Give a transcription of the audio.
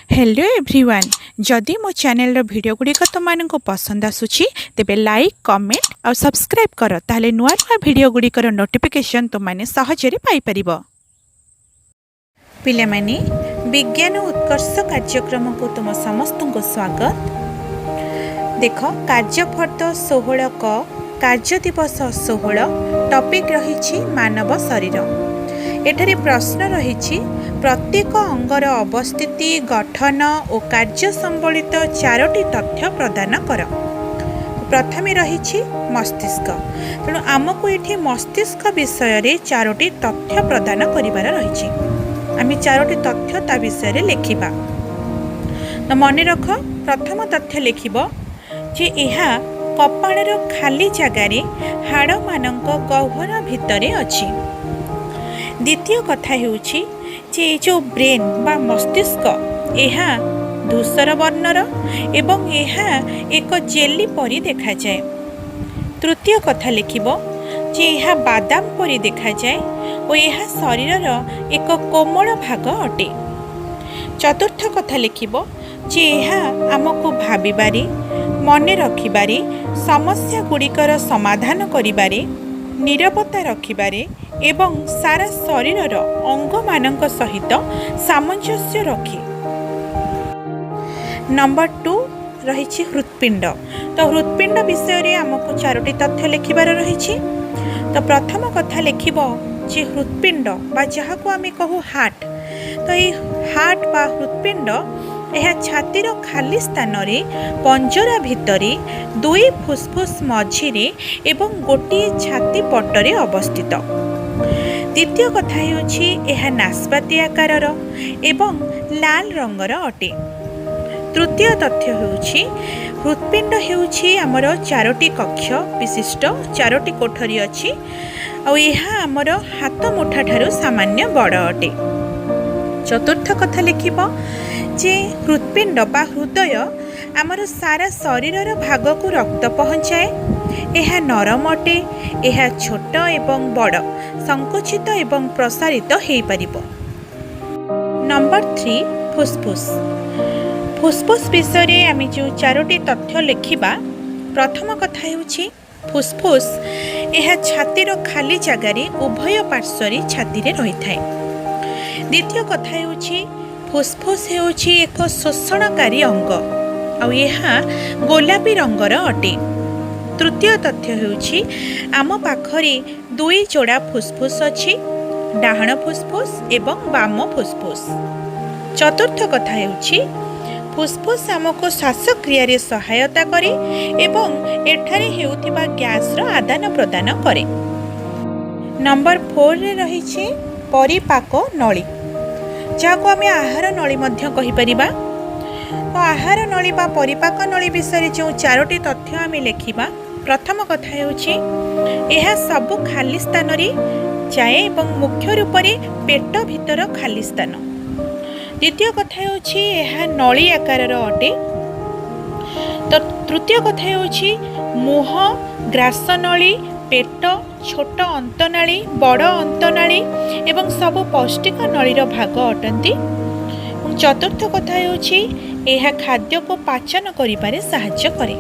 Hello everyone, ଯଦି ମୋ ଚ୍ୟାନେଲର ଭିଡ଼ିଓ ଗୁଡ଼ିକ ତୁମମାନଙ୍କୁ ପସନ୍ଦ ଆସୁଛି, ତେବେ ଲାଇକ୍, କମେଣ୍ଟ ଆଉ ସବସ୍କ୍ରାଇବ୍ କର। ତାହେଲେ ନୂଆ ନୂଆ ଭିଡ଼ିଓ ଗୁଡ଼ିକର ନୋଟିଫିକେସନ୍ ତୁମମାନେ ସହଜରେ ପାଇପାରିବ। ପିଲାମାନେ, ବିଜ୍ଞାନ ଉତ୍କର୍ଷ କାର୍ଯ୍ୟକ୍ରମକୁ ତୁମ ସମସ୍ତଙ୍କୁ ସ୍ୱାଗତ। ଦେଖ, କାର୍ଯ୍ୟଫର୍ଦ୍ଦ 16 କ, କାର୍ଯ୍ୟ ଦିବସ 16, ଟପିକ୍ ରହିଛି ମାନବ ଶରୀର। ଏଠାରେ ପ୍ରଶ୍ନ ରହିଛି, ପ୍ରତ୍ୟେକ ଅଙ୍ଗର ଅବସ୍ଥିତି, ଗଠନ ଓ କାର୍ଯ୍ୟ ସମ୍ବଳିତ ଚାରୋଟି ତଥ୍ୟ ପ୍ରଦାନ କର। ପ୍ରଥମେ ରହିଛି ମସ୍ତିଷ୍କ। ତେଣୁ ଆମକୁ ଏଠି ମସ୍ତିଷ୍କ ବିଷୟରେ ଚାରୋଟି ତଥ୍ୟ ପ୍ରଦାନ କରିବାର ରହିଛି। ଆମେ ଚାରୋଟି ତଥ୍ୟ ତା ବିଷୟରେ ଲେଖିବା। ତ ମନେ ରଖ, ପ୍ରଥମ ତଥ୍ୟ ଲେଖିବ ଯେ ଏହା କପାଳର ଖାଲି ଜାଗାରେ ହାଡ଼ମାନଙ୍କ ଗହ୍ୱର ଭିତରେ ଅଛି। ଦ୍ୱିତୀୟ କଥା ହେଉଛି ଯେ ଏ ଯେଉଁ ବ୍ରେନ୍ ବା ମସ୍ତିଷ୍କ, ଏହା ଧୂସର ବର୍ଣ୍ଣର ଏବଂ ଏହା ଏକ ଜେଲି ପରି ଦେଖାଯାଏ। ତୃତୀୟ କଥା ଲେଖିବ ଯେ ଏହା ବାଦାମ ପରି ଦେଖାଯାଏ ଓ ଏହା ଶରୀରର ଏକ କୋମଳ ଭାଗ ଅଟେ। ଚତୁର୍ଥ କଥା ଲେଖିବ ଯେ ଏହା ଆମକୁ ଭାବିବାରେ, ମନେ ରଖିବାରେ, ସମସ୍ୟା ଗୁଡ଼ିକର ସମାଧାନ କରିବାରେ, ନିରବତା ରଖିବାରେ ଏବଂ ସାରା ଶରୀରର ଅଙ୍ଗମାନଙ୍କ ସହିତ ସାମଞ୍ଜସ୍ୟ ରଖେ। ନମ୍ବର 2 ରହିଛି ହୃତ୍ପିଣ୍ଡ। ତ ହୃତ୍ପିଣ୍ଡ ବିଷୟରେ ଆମକୁ ଚାରୋଟି ତଥ୍ୟ ଲେଖିବାର ରହିଛି। ତ ପ୍ରଥମ କଥା ଲେଖିବ ଯେ ହୃତ୍ପିଣ୍ଡ ବା ଯାହାକୁ ଆମେ କହୁ ହାର୍ଟ, ତ ଏଇ ହାର୍ଟ ବା ହୃତ୍ପିଣ୍ଡ, ଏହା ଛାତିର ଖାଲି ସ୍ଥାନରେ ପଞ୍ଜରା ଭିତରେ ଦୁଇ ଫୁସଫୁସ ମଝିରେ ଏବଂ ଗୋଟିଏ ଛାତି ପଟରେ ଅବସ୍ଥିତ। ଦ୍ୱିତୀୟ କଥା ହେଉଛି, ଏହା ନାସପାତି ଆକାରର ଏବଂ ଲାଲ ରଙ୍ଗର ଅଟେ। ତୃତୀୟ ତଥ୍ୟ ହେଉଛି, ହୃତ୍ପିଣ୍ଡ ହେଉଛି ଆମର ଚାରୋଟି କକ୍ଷ ବିଶିଷ୍ଟ, ଚାରୋଟି କୋଠରୀ ଅଛି ଆଉ ଏହା ଆମର ହାତ ମୁଠା ଠାରୁ ସାମାନ୍ୟ ବଡ଼ ଅଟେ। ଚତୁର୍ଥ କଥା ଲେଖିବ ଯେ ହୃତ୍ପିଣ୍ଡ ବା ହୃଦୟ ଆମର ସାରା ଶରୀରର ଭାଗକୁ ରକ୍ତ ପହଞ୍ଚାଏ। ଏହା ନରମ ଅଟେ। ଏହା ଛୋଟ ଏବଂ ବଡ଼, ସଂକୁଚିତ ଏବଂ ପ୍ରସାରିତ ହୋଇପାରିବ। ନମ୍ବର 3, ଫୁସଫୁସ। ଫୁସଫୁସ ବିଷୟରେ ଆମେ ଯେଉଁ ଚାରୋଟି ତଥ୍ୟ ଲେଖିବା, ପ୍ରଥମ କଥା ହେଉଛି, ଫୁସଫୁସ ଏହା ଛାତିର ଖାଲି ଜାଗାରେ ଉଭୟ ପାର୍ଶ୍ୱରେ ଛାତିରେ ରହିଥାଏ। ଦ୍ୱିତୀୟ କଥା ହେଉଛି, ଫୁସଫୁସ ହେଉଛି ଏକ ଶୋଷଣକାରୀ ଅଙ୍ଗ ଆଉ ଏହା ଗୋଲାପୀ ରଙ୍ଗର ଅଟେ। ତୃତୀୟ ତଥ୍ୟ ହେଉଛି, ଆମ ପାଖରେ ଦୁଇ ଯୋଡ଼ା ଫୁସଫୁସ ଅଛି, ଡାହାଣ ଫୁସଫୁସ ଏବଂ ବାମ ଫୁସଫୁସ। ଚତୁର୍ଥ କଥା ହେଉଛି, ଫୁସଫୁସ ଆମକୁ ଶ୍ୱାସକ୍ରିୟାରେ ସହାୟତା କରେ ଏବଂ ଏଠାରେ ହେଉଥିବା ଗ୍ୟାସର ଆଦାନ ପ୍ରଦାନ କରେ। ନମ୍ବର 4ରେ ରହିଛି ପରିପାକ ନଳୀ, ଯାହାକୁ ଆମେ ଆହାର ନଳୀ ମଧ୍ୟ କହିପାରିବା। ତ ଆହାର ନଳୀ ବା ପରିପାକ ନଳୀ ବିଷୟରେ ଯେଉଁ ଚାରୋଟି ତଥ୍ୟ ଆମେ ଲେଖିବା, ପ୍ରଥମ କଥା ହେଉଛି, ଏହା ସବୁ ଖାଲି ସ୍ଥାନରେ ଯାଏ ଏବଂ ମୁଖ୍ୟ ରୂପରେ ପେଟ ଭିତର ଖାଲି ସ୍ଥାନ। ଦ୍ୱିତୀୟ କଥା ହେଉଛି, ଏହା ନଳୀ ଆକାରର ଅଟେ। ତ ତୃତୀୟ କଥା ହେଉଛି, ମୁହଁ, ଗ୍ରାସନଳୀ, ପେଟ, ଛୋଟ ଅନ୍ତନାଳୀ, ବଡ଼ ଅନ୍ତନାଳୀ ଏବଂ ସବୁ ପୌଷ୍ଟିକ ନଳୀର ଭାଗ ଅଟନ୍ତି। ଏବଂ ଚତୁର୍ଥ କଥା ହେଉଛି, ଏହା ଖାଦ୍ୟକୁ ପାଚନ କରିବାରେ ସାହାଯ୍ୟ କରେ।